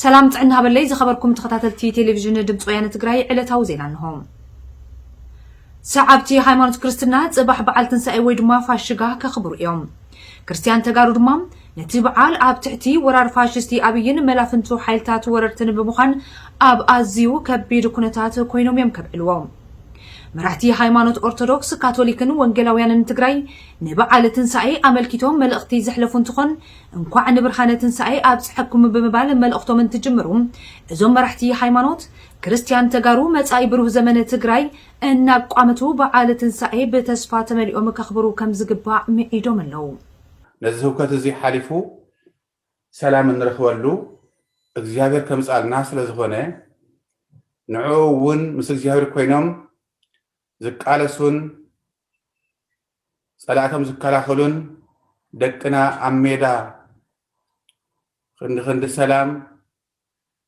ሰላም ጥዕና ሃበለይ ዝኸበርኩም ተኸታተልቲ ቴሌቪዥን ድምፂ ወያነ ትግራይ፣ ዕለታዊ ዜና እንሆ። ሰዓብቲ ሃይማኖት ክርስትና ፅባሕ በዓል ትንሳኤ ወይ ድማ ፋሽጋ ከኽብሩ እዮም። ክርስቲያን ተጋሩ ድማ ነቲ በዓል ኣብ ትሕቲ ወራር ፋሽስቲ ኣብይን መላፍንቱ ሓይልታት ወረርትን ብምዃን ኣብ ኣዝዩ ከቢድ ኩነታት ኮይኖም እዮም ከብዕልዎ። መራሕቲ ሃይማኖት ኦርቶዶክስ፣ ካቶሊክን ወንጌላውያንን ትግራይ ንበዓል ትንሳኤ ኣመልኪቶም መልእኽቲ ዘሕለፉ እንትኾን፣ እንኳዕ ንብርሃነ ትንሳኤ ኣብፀሐኩም ብምባል መልእኽቶም እንትጅምሩ፣ እዞም መራሕቲ ሃይማኖት፣ ክርስቲያን ተጋሩ መፃኢ ብሩህ ዘመነ ትግራይ እናቋመቱ በዓል ትንሳኤ ብተስፋ ተመሊኦም ከኽብሩ ከም ዝግባእ ምዒዶም ኣለዉ። ነዚ ህውከት እዚ ሓሊፉ ሰላም እንረኽበሉ እግዚኣብሔር ከምፅኣልና ስለ ዝኾነ፣ ንዕኡ እውን ምስ እግዚኣብሔር ኮይኖም ዝቃለሱን ፀላእቶም ዝከላኸሉን፣ ደቅና ኣብ ሜዳ ክንዲ ክንዲ ሰላም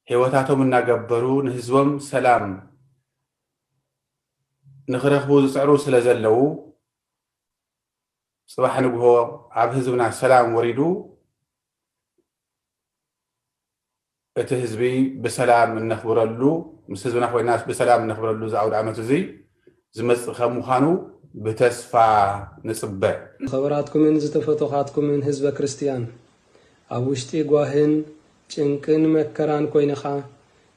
ህይወታቶም እናገበሩ ንህዝቦም ሰላም ንኽረኽቡ ዝፅዕሩ ስለ ዘለዉ፣ ፅባሕ ንግሆ ኣብ ህዝብና ሰላም ወሪዱ፣ እቲ ህዝቢ ብሰላም እነኽብረሉ፣ ምስ ህዝብና ኮይና ብሰላም እነኽብረሉ እዚ ኣውደ ዓመት እዚ ዝመጽእ ከም ምዃኑ ብተስፋ ንጽበ። ዝኸበራትኩምን ዝተፈቶኻትኩምን ህዝበ ክርስትያን፣ ኣብ ውሽጢ ጓህን ጭንቅን መከራን ኮይንኻ፣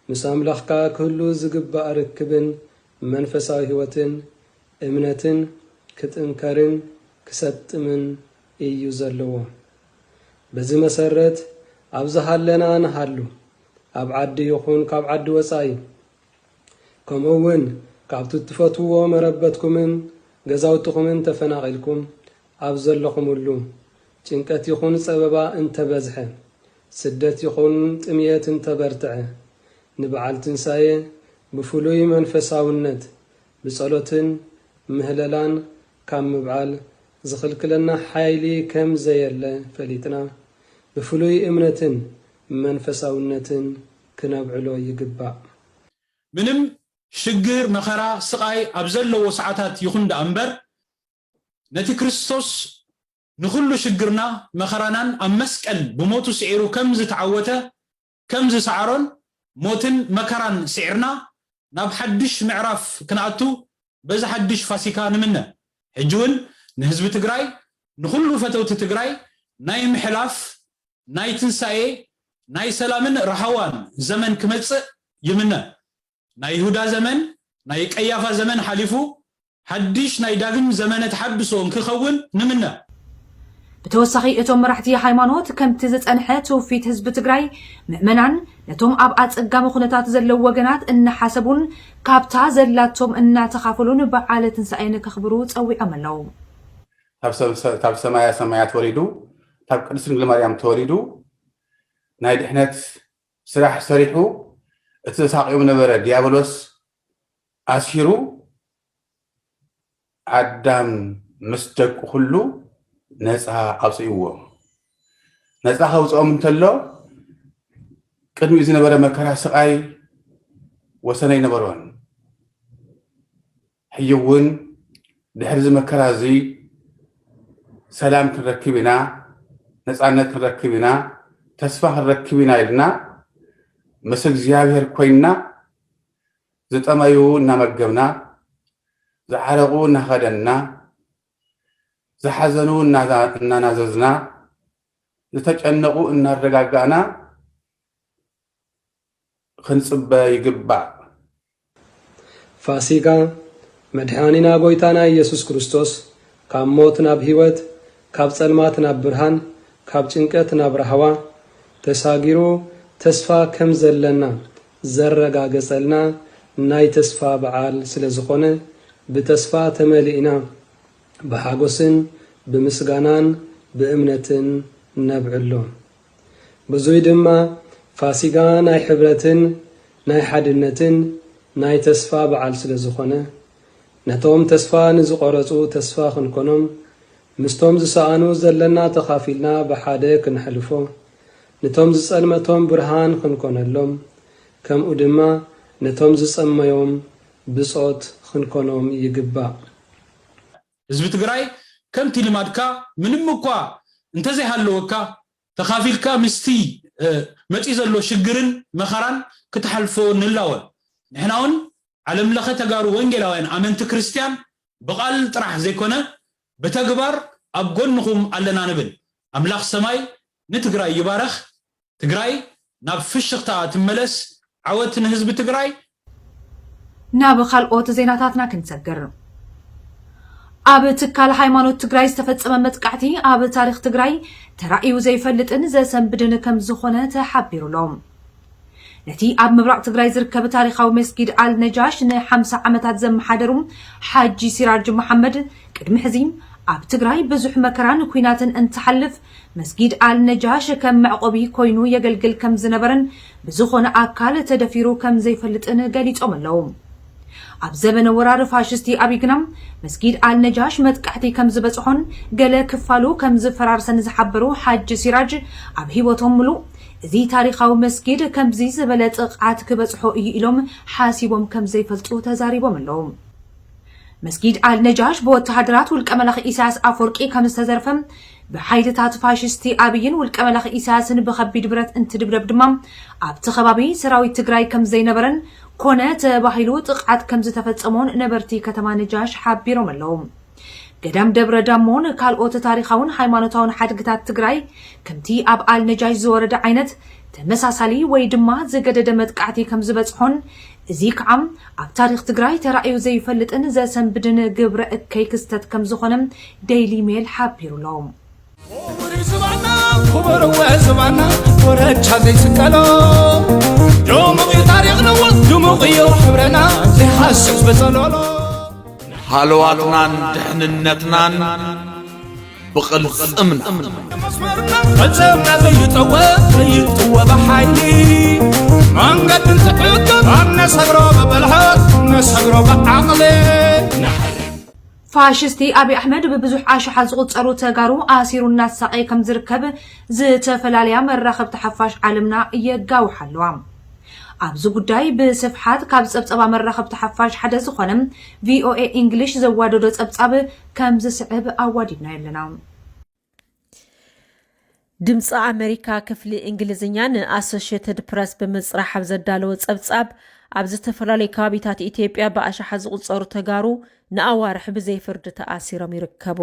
ምስ ኣምላኽካ ክህሉ ዝግባእ ርክብን መንፈሳዊ ህይወትን እምነትን ክጥንከርን ክሰጥምን እዩ ዘለዎ። በዚ መሰረት፣ ኣብ ዝሃለና ንሃሉ፣ ኣብ ዓዲ ይኹን ካብ ዓዲ ወጻኢ፣ ከምኡ እውን ካብቲ እትፈትውዎ መረበትኩምን ገዛውትኹምን ተፈናቒልኩም፣ ኣብ ዘለኹምሉ፣ ጭንቀት ይኹን ጸበባ እንተበዝሐ፣ ስደት ይኹን ጥምየት እንተበርትዐ፣ ንበዓል ትንሳኤ ብፍሉይ መንፈሳውነት፣ ብጸሎትን ምህለላን ካብ ምብዓል ዝኽልክለና ሓይሊ ከም ዘየለ ፈሊጥና፣ ብፍሉይ እምነትን መንፈሳውነትን ክነብዕሎ ይግባእ። ምንም ሽግር፣ መኸራ፣ ስቓይ ኣብ ዘለዎ ሰዓታት ይኹን ደኣ እምበር፣ ነቲ ክርስቶስ ንኹሉ ሽግርና መኸራናን ኣብ መስቀል ብሞቱ ስዒሩ ከም ዝተዓወተ፣ ከም ዝሰዓሮን ሞትን መከራን ስዒርና ናብ ሓድሽ ምዕራፍ ክንኣቱ በዚ ሓድሽ ፋሲካ ንምነ። ሕጂ እውን ንህዝቢ ትግራይ፣ ንኹሉ ፈተውቲ ትግራይ ናይ ምሕላፍ፣ ናይ ትንሳኤ፣ ናይ ሰላምን ራህዋን ዘመን ክመጽእ ይምነ። ናይ ይሁዳ ዘመን፣ ናይ ቀያፋ ዘመን ሓሊፉ፣ ሓድሽ ናይ ዳግም ዘመነ ተሓድሶ እንክኸውን ንምነ። ብተወሳኺ እቶም መራሕቲ ሃይማኖት፣ ከምቲ ዝጸንሐ ትውፊት ህዝቢ ትግራይ፣ ምእመናን ነቶም ኣብ ኣጸጋሚ ኩነታት ዘለዉ ወገናት እናሓሰቡን ካብታ ዘላቶም እናተኻፈሉን በዓለ ትንሳኤ ንከኽብሩ ጸዊዖም ኣለዉ። ካብ ሰ-፣ ካብ ሰማያ ሰማያት ወሪዱ፣ ካብ ቅድስት ድንግል ማርያም ተወሊዱ፣ ናይ ድሕነት ስራሕ ሰሪሑ፣ እቲ ዘሳቕዮም ነበረ ዲያብሎስ ኣሲሩ፣ ኣዳም ምስ ደቁ ኩሉ ነፃ ኣውፅእዎ። ነፃ ከውፅኦም እንተሎ፣ ቅድሚኡ ዝነበረ መከራ ስቓይ ወሰን ኣይነበሮን። ሕጂ እውን ድሕሪ እዚ መከራ እዚ ሰላም ክንረክብ ኢና፣ ነፃነት ክንረክብ ኢና፣ ተስፋ ክንረክብ ኢና ኢልና ምስ እግዚኣብሔር ኮይንና፣ ዝጠመዩ እናመገብና፣ ዝዓረቑ እናኸደንና፣ ዝሓዘኑ እናዛ-፣ እናናዘዝና፣ ዝተጨነቑ እናረጋጋእና ክንጽበ ይግባእ። ፋሲጋ፣ መድሓኒና ጎይታና ኢየሱስ ክርስቶስ ካብ ሞት ናብ ህይወት፣ ካብ ጸልማት ናብ ብርሃን፣ ካብ ጭንቀት ናብ ራህዋ ተሳጊሩ ተስፋ ከም ዘለና ዘረጋገጸልና ናይ ተስፋ በዓል ስለ ዝኾነ፣ ብተስፋ ተመሊእና ብሓጎስን ብምስጋናን ብእምነትን ነብዕሎ። ብዙይ ድማ ፋሲጋ ናይ ሕብረትን ናይ ሓድነትን ናይ ተስፋ በዓል ስለ ዝኾነ፣ ነቶም ተስፋ ንዝቖረጹ ተስፋ ክንኮኖም፣ ምስቶም ዝሰኣኑ ዘለና ተኻፊልና ብሓደ ክንሕልፎ፣ ነቶም ዝጸልመቶም ብርሃን ክንኮነሎም፣ ከምኡ ድማ ነቶም ዝጸመዮም ብጾት ክንኮኖም ይግባእ። ህዝቢ ትግራይ፣ ከምቲ ልማድካ፣ ምንም እኳ እንተዘይሃለወካ፣ ተኻፊልካ ምስቲ መፂኡ ዘሎ ሽግርን መኸራን ክትሓልፎ ንላወ። ንሕና እውን ዓለም ለኸ ተጋሩ ወንጌላውያን ኣመንቲ ክርስትያን ብቓል ጥራሕ ዘይኮነ ብተግባር ኣብ ጎንኹም ኣለና ንብል። ኣምላኽ ሰማይ ንትግራይ ይባረኽ። ትግራይ ናብ ፍሽኽታ ትመለስ። ዓወት ንህዝቢ ትግራይ። ናብ ካልኦት ዜናታትና ክንሰግር። ኣብ ትካል ሃይማኖት ትግራይ ዝተፈጸመ መጥቃዕቲ ኣብ ታሪኽ ትግራይ ተራእዩ ዘይፈልጥን ዘሰንብድን ከም ዝኾነ ተሓቢሩ ኣሎ። ነቲ ኣብ ምብራቕ ትግራይ ዝርከብ ታሪኻዊ መስጊድ ኣል ነጃሽ ንሓምሳ ዓመታት ዘመሓደሩ ሓጂ ሲራጅ መሓመድ ቅድሚ ሕዚ ኣብ ትግራይ ብዙሕ መከራን ኲናትን እንትሓልፍ መስጊድ ኣል ነጃሽ ከም መዕቆቢ ኮይኑ የገልግል ከም ዝነበረን ብዝኾነ ኣካል ተደፊሩ ከም ዘይፈልጥን ገሊጾም ኣለዉ። ኣብ ዘበነ ወራር ፋሽስቲ ኣብይ ግና መስጊድ ኣል ነጃሽ መጥቃዕቲ ከም ዝበጽሖን ገለ ክፋሉ ከም ዝፈራርሰን ዝሓበሩ ሓጂ ሲራጅ ኣብ ህይወቶም ምሉእ እዚ ታሪኻዊ መስጊድ ከምዚ ዝበለ ጥቕዓት ክበጽሖ እዩ ኢሎም ሓሲቦም ከም ዘይፈልጡ ተዛሪቦም ኣለዉ። መስጊድ ኣል ነጃሽ ብወተሃደራት ውልቀ መላኺ ኢሳያስ ኣፈወርቂ ከም ዝተዘርፈ ብሓይልታት ፋሽስቲ ኣብይን ውልቀ መላኺ ኢሳያስን ብኸቢድ ብረት እንትድብደብ ድማ ኣብቲ ከባቢ ሰራዊት ትግራይ ከም ዘይነበረን ኮነ ተባሂሉ ጥቕዓት ከም ዝተፈጸሞን ነበርቲ ከተማ ነጃሽ ሓቢሮም ኣለዉ። ገዳም ደብረ ዳሞን ካልኦት ታሪኻውን ሃይማኖታውን ሓድግታት ትግራይ ከምቲ ኣብ ኣል ነጃሽ ዝወረደ ዓይነት ተመሳሳሊ ወይ ድማ ዝገደደ መጥቃዕቲ ከም ዝበጽሖን እዚ ከዓ ኣብ ታሪኽ ትግራይ ተራእዩ ዘይፈልጥን ዘሰንብድን ግብረ እከይ ክስተት ከም ዝኾነ ዴይሊ ሜል ሓቢሩ ኣሎ። ክቡር እዩ ዝባና ክቡር እወ ዝባና ኮረቻ ዘይስቀሎ ድሙቕ እዩ ታሪኽና እወ ድሙቕ እዩ ሕብረና ዘይሓስስ ብጸሎሎ ሃለዋትናን ድሕንነትናን ብቕልጽምና መስመርና ዕዘብና ዘይጠወ ዘይጥወ ብሓይሊ መንገዲ እንትሕግር ኣብ ነሰግሮ ብብልሓት ነሰግሮ ብዓቕሊ ፋሽስቲ ኣብይ ኣሕመድ ብብዙሕ ኣሽሓት ዝቑጸሩ ተጋሩ ኣሲሩ እናሳቐየ ከም ዝርከብ ዝተፈላለያ መራኸብቲ ሓፋሽ ዓለምና የጋውሓ ኣለዋ። ኣብዚ ጉዳይ ብስፍሓት ካብ ጸብጸባ መራኸብቲ ሓፋሽ ሓደ ዝኾነ ቪኦኤ ኢንግሊሽ ዘዋደዶ ጸብጻብ ከም ዝስዕብ ኣዋዲድናዮ ኣለና። ድምፂ ኣመሪካ ክፍሊ እንግሊዝኛ ንኣሶሽየትድ ፕረስ ብምፅራሕ ኣብ ዘዳለዎ ፀብፃብ ኣብ ዝተፈላለዩ ከባቢታት ኢትዮጵያ ብኣሽሓት ዝቑፀሩ ተጋሩ ንኣዋርሕ ብዘይ ፍርዲ ተኣሲሮም ይርከቡ።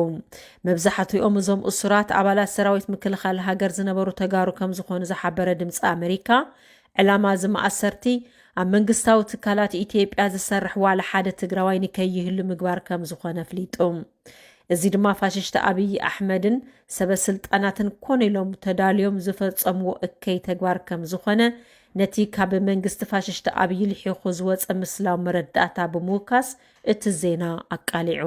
መብዛሕትኦም እዞም እሱራት ኣባላት ሰራዊት ምክልኻል ሃገር ዝነበሩ ተጋሩ ከም ዝኾኑ ዝሓበረ ድምፂ ኣመሪካ ዕላማ እዚ ማእሰርቲ ኣብ መንግስታዊ ትካላት ኢትዮጵያ ዝሰርሕ ዋላ ሓደ ትግራዋይ ንከይህሉ ምግባር ከም ዝኾነ ኣፍሊጡ። እዚ ድማ ፋሽስት ኣብይ ኣሕመድን ሰበ ስልጣናትን ኮነ ኢሎም ተዳልዮም ዝፈጸምዎ እከይ ተግባር ከም ዝኾነ ነቲ ካብ መንግስቲ ፋሽስት ኣብይ ልሒኹ ዝወጸ ምስላዊ መረዳእታ ብምውካስ እቲ ዜና ኣቃሊዑ።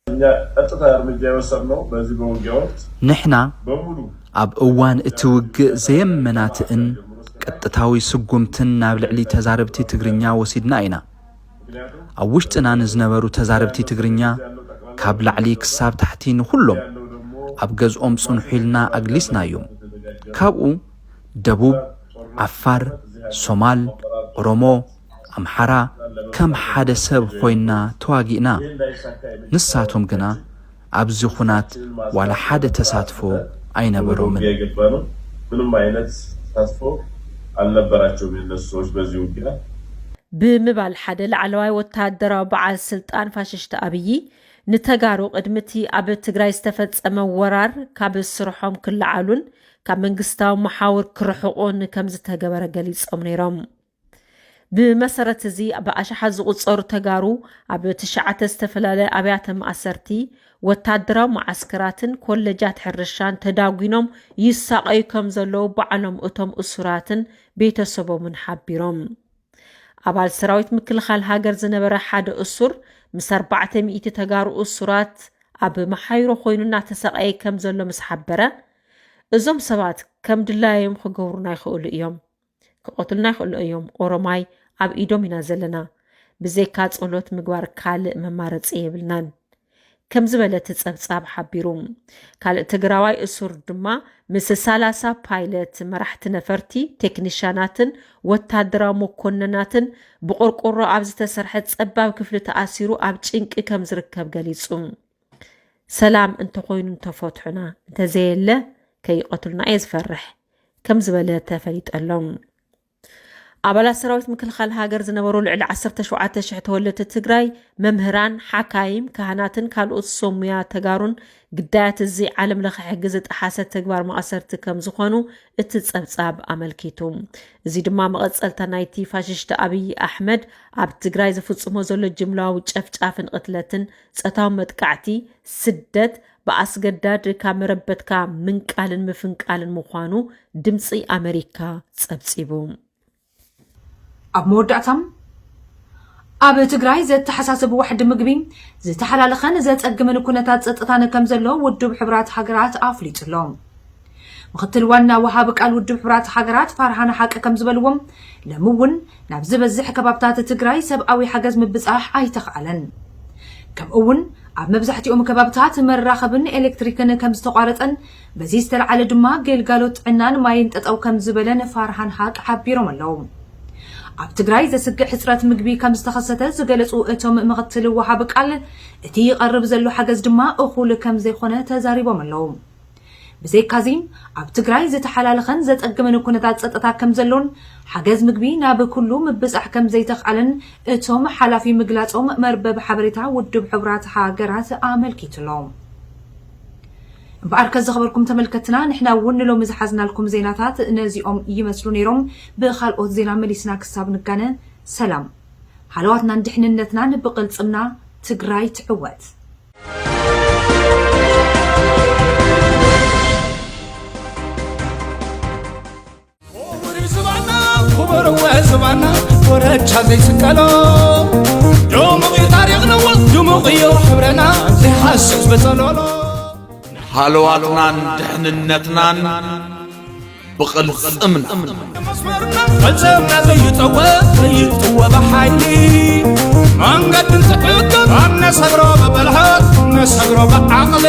እኛ ቀጥታ እርምጃ የወሰድነው በዚህ በውጊያ ወቅት ንሕና በሙሉ ኣብ እዋን እቲ ውግእ ዘየመናትእን ቀጥታዊ ስጉምትን ናብ ልዕሊ ተዛረብቲ ትግርኛ ወሲድና ኢና። ኣብ ውሽጥና ንዝነበሩ ተዛረብቲ ትግርኛ ካብ ላዕሊ ክሳብ ታሕቲ ንኹሎም ኣብ ገዝኦም ጽንሑ ኢልና ኣግሊስናዮም። ካብኡ ደቡብ፣ ዓፋር፣ ሶማል፣ ኦሮሞ፣ ኣምሓራ ከም ሓደ ሰብ ኮይንና ተዋጊእና። ንሳቶም ግና ኣብዚ ኹናት ዋላ ሓደ ተሳትፎ ኣይነበሮምን። ውጊያ የገባነው ምንም አይነት ተሳትፎ አልነበራቸውም የነሱ ሰዎች በዚህ ውጊያ። ብምባል ሓደ ላዕለዋይ ወታደራዊ በዓል ስልጣን ፋሽስት ኣብይ ንተጋሩ ቅድሚ እቲ ኣብ ትግራይ ዝተፈጸመ ወራር ካብ ስርሖም ክለዓሉን ካብ መንግስታዊ መሓውር ክርሕቑን ከም ዝተገበረ ገሊጾም ነይሮም። ብመሰረት እዚ ብኣሽሓት ዝቑጸሩ ተጋሩ ኣብ ትሽዓተ ዝተፈላለያ ኣብያተ ማእሰርቲ፣ ወታደራዊ መዓስከራትን ኮለጃት ሕርሻን ተዳጒኖም ይሳቐዩ ከም ዘለዉ ባዕሎም እቶም እሱራትን ቤተሰቦምን ሓቢሮም። ኣባል ሰራዊት ምክልኻል ሃገር ዝነበረ ሓደ እሱር ምስ ኣርባዕተ ሚእቲ ተጋሩ እሱራት ኣብ መሓይሮ ኮይኑ እናተሳቐየ ከም ዘሎ ምስ ሓበረ፣ እዞም ሰባት ከም ድላዮም ክገብሩና ይኽእሉ እዮም። ክቐትሉና ይኽእሉ እዮም። ኦሮማይ ኣብ ኢዶም ኢና ዘለና። ብዘይካ ጸሎት ምግባር ካልእ መማረጺ የብልናን። ከም ዝበለ እቲ ጸብጻብ ሓቢሩ። ካልእ ትግራዋይ እሱር ድማ ምስ ሰላሳ ፓይለት፣ መራሕቲ ነፈርቲ፣ ቴክኒሻናትን ወታደራዊ መኮንናትን ብቆርቆሮ ኣብ ዝተሰርሐ ጸባብ ክፍሊ ተኣሲሩ ኣብ ጭንቂ ከም ዝርከብ ገሊጹ። ሰላም እንተኾይኑ እንተፈትሑና፣ እንተዘየለ ከይቐትሉና እየ ዝፈርሕ። ከም ዝበለ ተፈሊጠሎም። ኣባላት ሰራዊት ምክልኻል ሃገር ዝነበሩ ልዕሊ ዓሰርተ ሸውዓተ ሽሕ ተወለድቲ ትግራይ፣ መምህራን፣ ሓካይም፣ ካህናትን ካልኦት ሰብ ሙያ ተጋሩን ግዳያት እዚ ዓለም ለኸ ሕጊ ዝጠሓሰ ተግባር ማእሰርቲ ከም ዝኾኑ እቲ ጸብጻብ ኣመልኪቱ። እዚ ድማ መቐጸልታ ናይቲ ፋሽስት ኣብይ ኣሕመድ ኣብ ትግራይ ዝፍጽሞ ዘሎ ጅምላዊ ጨፍጫፍን ቅትለትን፣ ጸታዊ መጥቃዕቲ፣ ስደት፣ ብኣስገዳድ ካብ መረበትካ ምንቃልን ምፍንቃልን ምዃኑ ድምጺ ኣመሪካ ጸብጺቡ። ኣብ መወዳእታ፣ ኣብ ትግራይ ዘተሓሳስብ ዋሕዲ ምግቢ ዝተሓላለኸን ዘጸግምን ኩነታት ጸጥታን ከም ዘሎ ውድብ ሕቡራት ሃገራት ኣፍሊጡ ኣሎ። ምክትል ዋና ወሃቢ ቃል ውድብ ሕቡራት ሃገራት ፋርሃን ሓቂ ከም ዝበልዎም፣ ሎሚ እውን ናብ ዝበዝሕ ከባብታት ትግራይ ሰብኣዊ ሓገዝ ምብጻሕ ኣይተኽኣለን። ከምኡ እውን ኣብ መብዛሕትኦም ከባብታት መራኸብን ኤሌክትሪክን ከም ዝተቋረጸን በዚ ዝተለዓለ ድማ ግልጋሎት ጥዕናን ማይን ጠጠው ከም ዝበለን ፋርሃን ሓቅ ሓቢሮም ኣለዉ። ኣብ ትግራይ ዘስግእ ሕፅረት ምግቢ ከም ዝተኸሰተ ዝገለፁ እቶም ምክትል ወሃቢ ቃል፣ እቲ ይቐርብ ዘሎ ሓገዝ ድማ እኹል ከም ዘይኮነ ተዛሪቦም ኣለዉ። ብዘይካዚ ኣብ ትግራይ ዝተሓላለኸን ዘፀግምን ኩነታት ፀጥታ ከም ዘሎን ሓገዝ ምግቢ ናብ ኩሉ ምብፃሕ ከም ዘይተኽኣለን እቶም ሓላፊ ምግላፆም መርበብ ሓበሬታ ውድብ ሕቡራት ሃገራት ኣመልኪቱ ኣሎ። እምበኣር ከዘኽበርኩም ተመልከትና፣ ንሕና እውን ንሎሚ ዝሓዝናልኩም ዜናታት ነዚኦም ይመስሉ ነይሮም። ብኻልኦት ዜና መሊስና ክሳብ ንጋነ፣ ሰላም። ሃለዋትናን ድሕንነትናን ብቕልጽምና። ትግራይ ትዕወት። ክቡር ዝባና፣ ክቡር ዝባና፣ ወረቻ ዘይስቀሎ። ድሙቕ እዩ ታሪኽና፣ ድሙቕ እዩ ሕብረና፣ ዘይሃስስ በጸሎሎ። ሃለዋትናን ድሕንነትናን ብቕልጽምና። መስመርና፣ ቅልጽምና ዘይጠወ፣ ዘይጥወ ብሓይሊ። መንገድን ትዕግር፣ ነሰግሮ ብብልሓት፣ ነሰግሮ ብዓቕሊ።